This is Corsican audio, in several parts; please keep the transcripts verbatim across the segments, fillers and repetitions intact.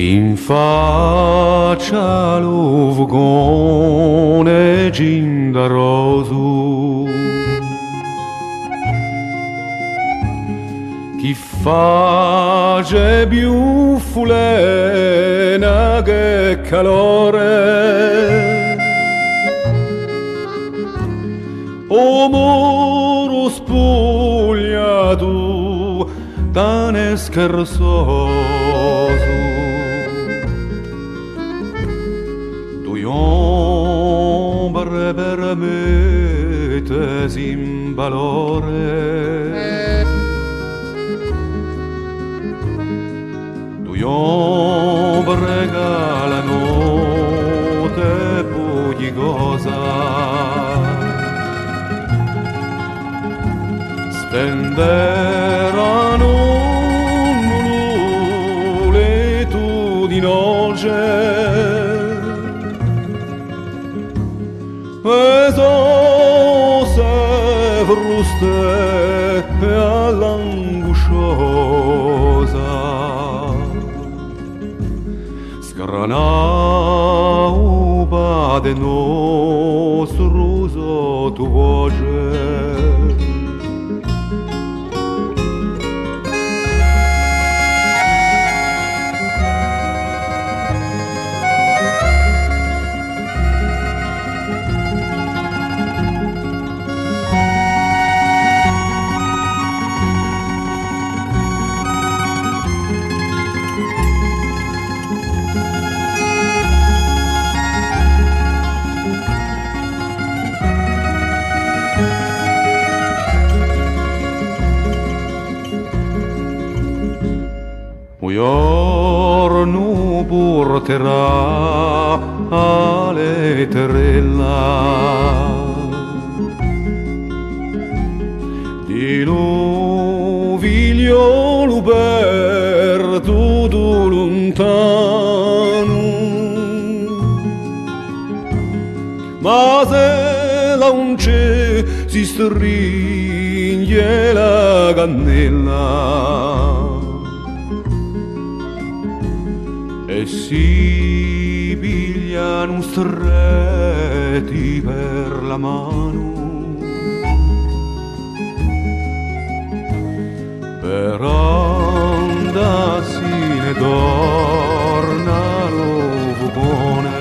In faccia à lu fucone cindarosu, chì face più fulena chè calore, o muru spugliatu, tane scherzosu. Dui ombre per mette in valore, dui ombre chì à la notte bughjicosa stenderanu in lu lettu di noce e so se fruste à l'angusciosa. Sgranà u pate nostru sottu voce. U ghjornu purterà a letterella di lu figliolu perdutu luntanu. Ma s'ella ùn ci hè, si stringhje la cannella è si piglianu stretti per la manu. Per andarsine torna lu fucone,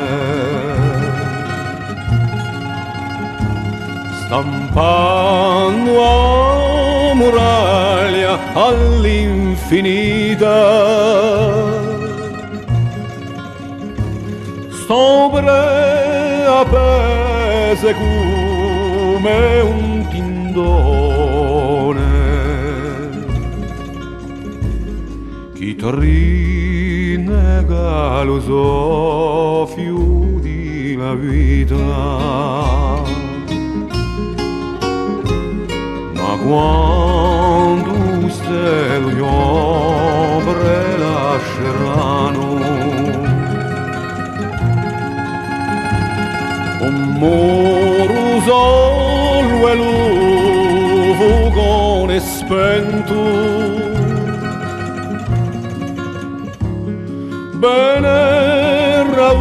stampandu a muraglia à l'infinita. St'ombre appese cum'è un tindone chì trinneca lu soffiu di la vita. Ma quandu ste lu ghjombre lasceranu, u moru solu è lu fucone spentu, venderà u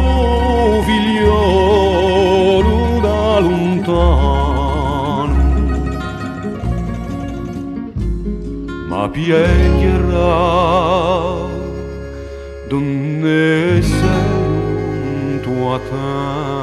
figliolu da luntanu, ma pienghjerà d'ùn esse ghjuntu à tantu.